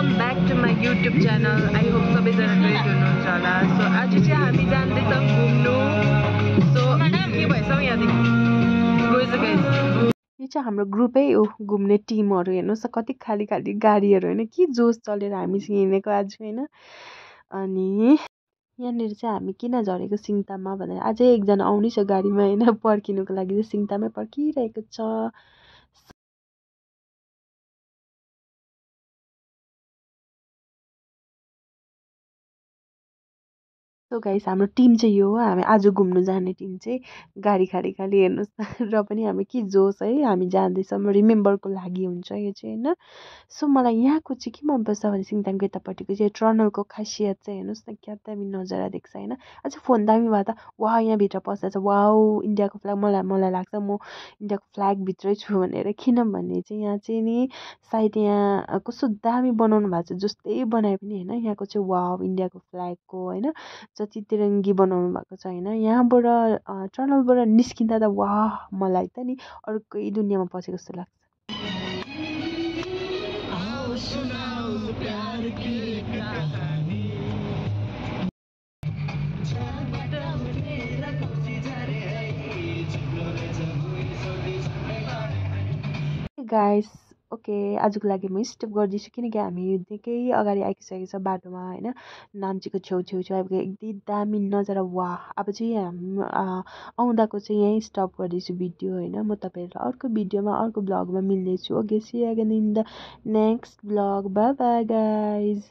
Welcome back to my YouTube channel. I hope सबैजना great हुनुहुन्छ होला। सो आज चाहिँ हामी जाँदैछौँ घुम्नु। सो के भएछ यहाँदेखि गइसकेछ। यो चाहिँ हाम्रो ग्रुपै हो, घुम्ने टिमहरू। हेर्नुहोस् कति खाली खाली गाडीहरू होइन, के जोस चलेर हामीसँग हिँडेको आज होइन। अनि यहाँनिर चाहिँ हामी किन झरेको सिङताममा भनेर अझै एकजना आउनै छ गाडीमा होइन, पर्खिनुको लागि चाहिँ सिङतामै पर्खिरहेको छ। सो गाइस हाम्रो टिम चाहिँ यो हो, हामी आज घुम्नु जाने टिम चाहिँ गाडी खाली खाली हेर्नुहोस् न। र पनि हामी के जोस है, हामी जाँदैछौँ रिमेम्बरको लागि हुन्छ यो चाहिँ होइन। सो मलाई यहाँको चाहिँ के मनपर्छ भने सिङतामको यतापट्टिको चाहिँ टनलको खासियत चाहिँ हेर्नुहोस् न, क्या दामी नजारा देख्छ होइन। अझै फोन दामी भए त वाह यहाँभित्र पस्दा चाहिँ वाउ इन्डियाको फ्ल्याग, मलाई लाग्छ म इन्डियाको फ्ल्यागभित्रै छु भनेर। किनभने चाहिँ यहाँ चाहिँ नि सायद यहाँ कस्तो दामी बनाउनु भएको छ, जस्तै बनाए पनि होइन। यहाँको चाहिँ वाउ इन्डियाको फ्ल्यागको होइन जति तिरङ्गी बनाउनु भएको छ होइन। यहाँबाट टनलबाट निस्किँदा त वाह मलाई त नि अर्कै दुनियाँमा पसेको जस्तो लाग्छ। गाइस ओके आजको लागि म स्टप गर्दैछु, किनकि हामी निकै अगाडि आइसकेको छ बाटोमा होइन। नाम्चीको छेउ आइपुग्यो, यति दामी नजारा वाह। अब चाहिँ आउँदाको चाहिँ यहीँ स्टप गर्दैछु भिडियो होइन। म तपाईँहरूलाई अर्को भिडियोमा अर्को ब्लगमा मिल्नेछु। Okay see you again in the next vlog. Bye bye guys.